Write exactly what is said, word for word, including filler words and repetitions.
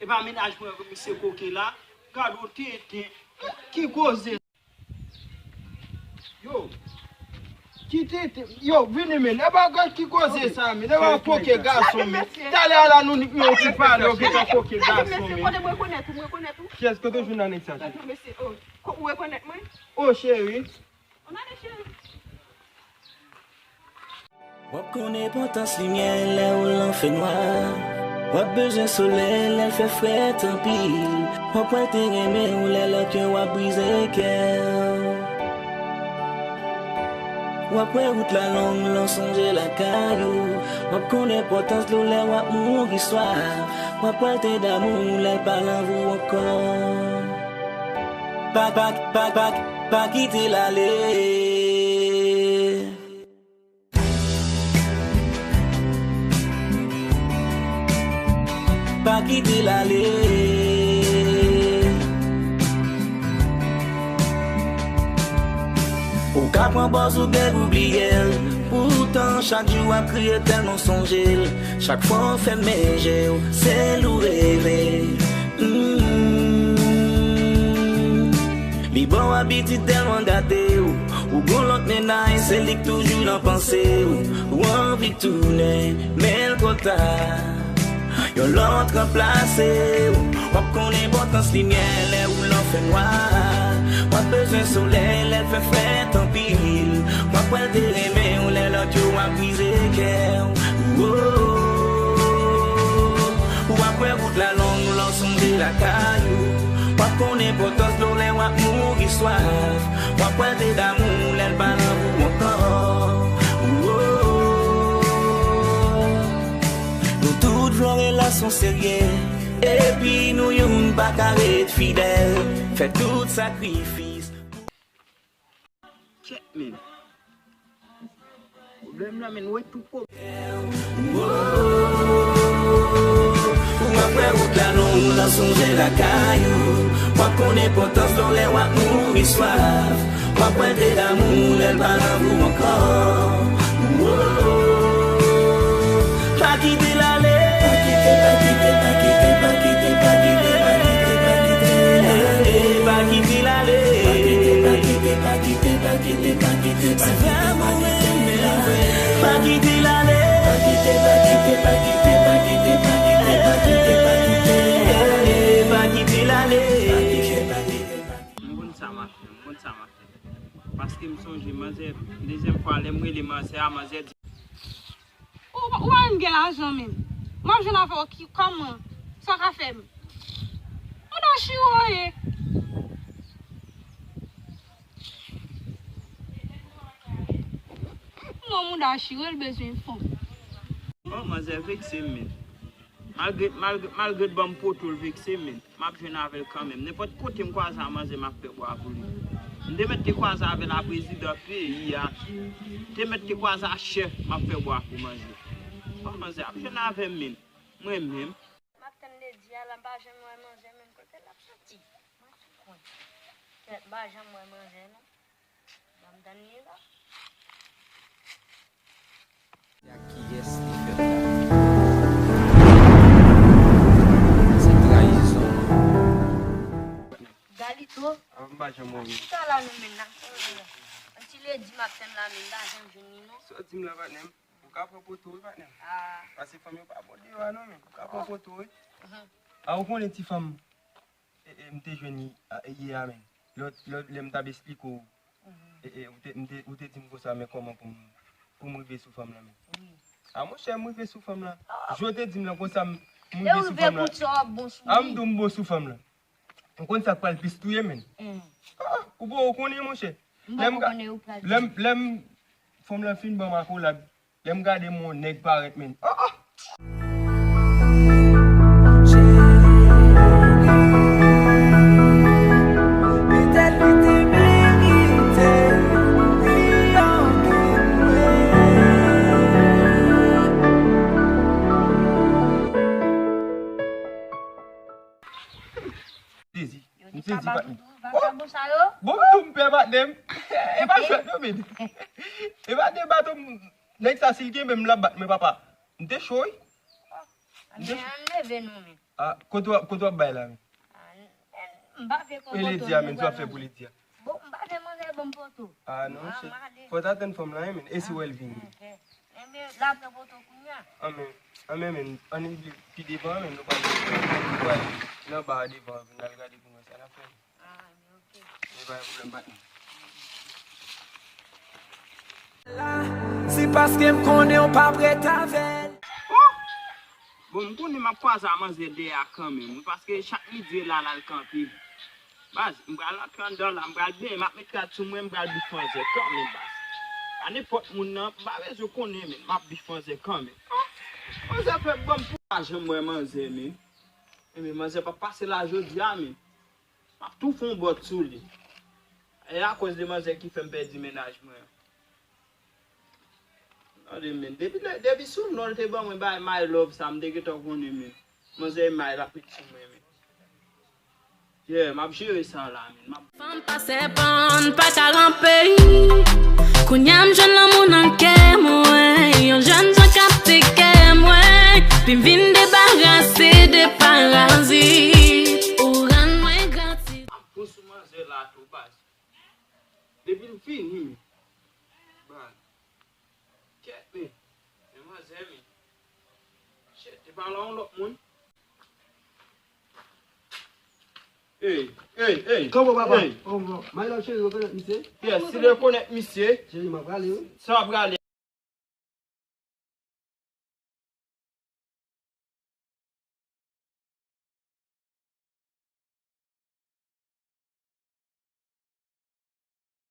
E pa mennaj mwen ke misye koke la. Gad yon tenten. Ki koze. Yo. Ki tenten. Yo, vini men. E pa gad ki koze sa men. E pa koke gason men. Talè a la nou nik men yon ti pale, yo gentan koke gason men. Mesye, kote m rekonèt ou, m rekonèt ou. Kiyès kote w jwenn nan nèg sa? Mesye, oh. Ko-, ou rekonèt mwen? Oh, cheri. Ou ap konn enpòtans limyè lè ou lan fènwa. W ap bezwen solèy lè l fè frèt anpil. W ap wè l te renmen w lè lòt yo ap brize kè w. W ap wè wout la long, lè w sonje lakay ou. W ap konn enpòtans dlo lè w ap mouri swaf. W ap wè l te damou w lè l pa l anvi w ankò. Pa, pa, pa, pa, pa kite l ale. Pa kite l ale. Ou ka pran pòz ou gen pou bliye l. Poutan, chak jou w ap kriye tèlman w sonje l. Chak fwa w fèmen je w, se l ou reve. Mm. Li ba w abitid tèlman gate w. Ou gon lòt mennaj, se li k toujou nan panse w. Ou anvi tounen, men l twò ta. Yon lòt ranplase w. W ap konn enpòtans limyè lè ou lan fènwa. W ap bezwen solèy lè l fè frèt anpil. W ap wè l te renmen w lè lòt yo ap brize kè w. Ou ap wè wout la long, lè w sonje lakay ou. W ap konn enpòtans dlo lè w ap mouri swaf. W ap wè l te damou lè l pa l anvi w ankò. Nou tout vle yon relasyon serye, epi nou youn pa ka ret fidèl. Fè tout sakrifis. Kèt men. Pwoblèm nan men, wè tout pwoblèm. Ou ap wè wout la long, lè w sonje lakay ou. W ap konn enpòtans dlo lè w ap mouri swaf. W ap wè l te damou lè l pa l anvi w ankò. Pa kite l ale. Pa kite, pa kite, pa kite, pa kite, pa kite, pa kite, pa kite l ale. Pa kite l ale. Pa kite, pa kite, pa kite, pa kite, pa kite, pa kite l ale. Pa kite l ale. Pa kite, pa kite, pa kite, pa kite, pa kite, pa kite, pa kite l ale. Pa kite l ale. Pa kite, pa kite, pa kite. M konn sa m ap fè, m konn sa m ap fè. Paske m sonje manzè, dezyèm fwa lè m rele manzè a, manzè di. Ou, ou pa menm gen lajan menm. M ap jwenn avè w ki, kòman? Sa w ka fè m? Mouda chire w ye. Non, mouda chire, l bezwen fanm. Oh, manzè vekse m menm. Malgre, malgre, malgre l ban m poto, l vekse m menm. M ap jwenn avè l kanmenm. Nenpòt kote m kwaze a manzè, m ap fè bwa pou li. M te mèt te kwaze avè l a prezidan peyi a. M te mèt te kwaze a chèf, m ap fè bwa pou manzè. Bon, manzè ap jwenn avè m menm. Mwen menm. M ap tann ledi a la, m pa janm wè manzè menm kote l ap soti. Mwen tout kwen. Kèt, m pa janm wè manzè non. Ban m tann li la. Se ak kiyès li fèt la? Se trayizon. Galito. Avan m pa janm wè w. Chita la non men n ap sonje. Yon ti ledi m ap tann la men m pa janm jwenn li non. Sa w di m la patnè m? Ou ka pran poto wi patnè m. Ah. Paske fanm yo pa bon deyò a non men. Ou ka pran poto wi. Mhm. A ou konnen ti fanm e, e, m te jwenn li, a, e, yè a men. Lè, lè, lè m t ap esplike w, e, e, ou te, m te, ou te di m konsa, men kòman pou m, pou m rive sou fanm lan men. Wi. A monchè, m rive sou fanm lan. Ah. Jou w te di m lan konsa, m, m rive sou fanm lan. Lè w rive kout sa w ap bon sou li. A m di w m bon sou fanm lan. M konn sa k pral plis touye men. Mm. Ah, ou bon, ou konnen monchè. M pa konnen ou pral di. Lè m, lè m, fanm lan fin ban m akolad. Lè m gade m wè yon nèg parèt men. Ah, ah! Sezi. M sezi patnè. Yo di kabadou tou, vakabon sa yo. Bon, m tou m pè patnè m. E pa jwèt non men. E patnè bato m, nèg sa si l genbe m l ap bat mwen papa. M te cho wi. Ann leve non, men. Ah, kote w ap, kote w ap bay la, men? Ah, m pa vle pran poto. E Ledi a, men, sa w ap fè pou Ledi a? Bon, m pa vle manzè ban m poto. Ah, non, chè. Fò w ta tann fanm lan, wi, men. E si w wè l vini? Enben, l ap pran poto kounye a. Anben, anben, men, ann vin pi devan, men, nou pral, nou pral nan ba a devan, vin al gade pou mwen sa l ap fè. Ah, men, ok. Men pa gen pwoblèm, patnè. Se paske m konnen w p ap ret avè l. Oh! Bon, m konnen m ap kwaze a manzè dèyè a kanmenm, wi, paske chak midi e la l al kanpe. Baz, m pral antre anndan la, m pral benyen, m ap met rad sou mwen, m pral bif manzè kanmenm, baz. Pa nenpòt moun nan, m pa bezwen konnen, men m ap bif manzè kanmenm. Oh! Manzè fè ban m pou pa janm wè manzè, men. Enben, manzè p ap pase la jodi a, men. M ap tou fè yon bòt sou li. E akoz de manzè ki fè m pèdi mennaj mwen an. Tande, men. Depi lè, depi sou non l te ban mwen bay my love sa, m te gentan konnen, men. Manzè may l ap met sou mwen, men. Yeah, m ap jere sa la, men. M ap Fanm pa sèpan, pa ka ranpe. Kounye a m jwenn lanmou nan kè mwen. Yon jèn jan k ap teke mwen. Pi m vin debarase de parazit. Ou rann mwen gratis. M ap fou sou manzè la tou, baz. Depi l fini, men. Baz. Kèt, men. Men manzè, men. Shit, li pa la yon lòt moun. Ey, ey, ey. Kòman papa? Ey. Kòman? My love, cheri, rekonèt misye? Yes, si rekonèt misye. Cheri, m ap prale, wi. Sa w ap prale?